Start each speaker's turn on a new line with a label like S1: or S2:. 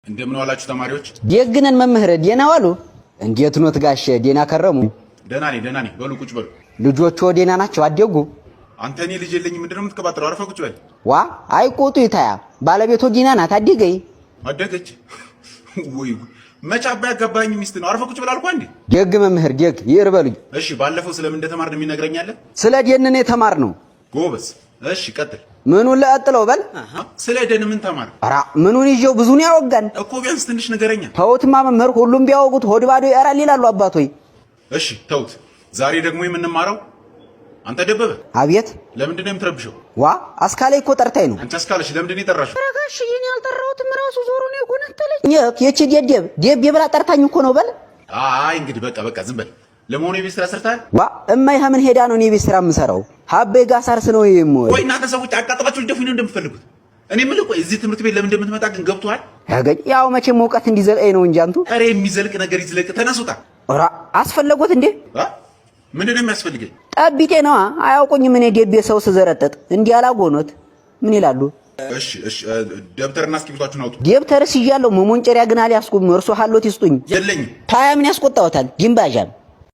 S1: እንደምን ዋላችሁ ተማሪዎች?
S2: ደግነን መምህር፣ ደህና ዋሉ? እንዴት ኖት ጋሼ? ደህና ከረሙ?
S1: ደህና ነኝ፣ ደህና ነኝ። በሉ ቁጭ በሉ።
S2: ልጆቹ ደህና ናቸው? አደጉ?
S1: አንተ እኔ ልጅ የለኝም። ምንድን ነው የምትቀባጥረው? አርፈህ ቁጭ በል።
S2: ዋ አይቆጡ ይታያ። ባለቤቶ ደህና ናት? አደገይ?
S1: አደገች ወይ መች አባ ያጋባኝ ሚስት ነው። አርፈህ ቁጭ በል አልኩህ እንዴ።
S2: ደግ መምህር ደግ፣ ይቅር በሉኝ።
S1: እሺ፣ ባለፈው ስለምን እንደተማርን የሚነግረኝ አለ?
S2: ስለ ደን ነው የተማርነው።
S1: ጎበዝ። እሺ ቀጥል።
S2: ምኑን ለቀጥለው በል።
S1: ስለ ደን ምን ተማር?
S2: ኧረ ምኑን ይዤው ብዙ ነው ያወጋን
S1: እኮ። ቢያንስ ትንሽ ንገረኛ።
S2: ተውትማ መምህር፣ ሁሉም ቢያወጉት ሆድ ባዶ ይቀራል ይላሉ አባቶይ።
S1: እሺ ተውት። ዛሬ ደግሞ የምንማረው አንተ ደበበ።
S2: አቤት።
S1: ለምንድን ነው የምትረብሸው?
S2: ዋ አስካላይ እኮ ጠርታኝ ነው።
S1: አንቺ አስካለሽ ለምንድን ነው የጠራሽው?
S2: ኧረ ጋሽዬ እኔ አልጠራሁትም፣ ራሱ ዞሮ ነው የጎነተለኝ። የቺ ደደብ ደብ ብላ ጠርታኝ እኮ ነው። በል
S1: አይ እንግዲህ በቃ በቃ ዝም በል። ለመሆኑ የቤት ስራ ሰርተሃል?
S2: ዋ እማይ ምን ሄዳ ነው እኔ የቤት ስራ የምሰራው? ሀቤ ጋር ሳርስ ነው የምወል።
S1: ወይ እናንተ ሰዎች አቃጥላችሁ ልደፉኝ ነው እንደምትፈልጉት? እኔ የምልህ ቆይ እዚህ ትምህርት ቤት ለምን እንደምትመጣ ግን ገብቶሃል?
S2: ያገኝ ያው መቼም እውቀት እንዲዘልቀኝ ነው እንጂ አንቱ።
S1: ኧረ የሚዘልቅ ነገር ይዝለቅ። ተነሱታ።
S2: ኧረ አስፈለጎት እንዴ?
S1: ምንድን ነው የሚያስፈልገኝ?
S2: ጠቢጤ ነዋ። አያውቁኝም። እኔ ደቤ ሰው ስዘረጥጥ እንዲህ አላጎኖት ምን ይላሉ?
S1: እሺ እሺ፣ ደብተርና እስክሪብቶአችሁን አውጡ።
S2: ደብተርስ ይዣለሁ፣ መሞንጨሪያ ግን አልያዝኩም። እርሶ ሀሎት ይስጡኝ።
S1: የለኝም።
S2: ታያ ምን ያስቆጣዎታል? ጅምባዣም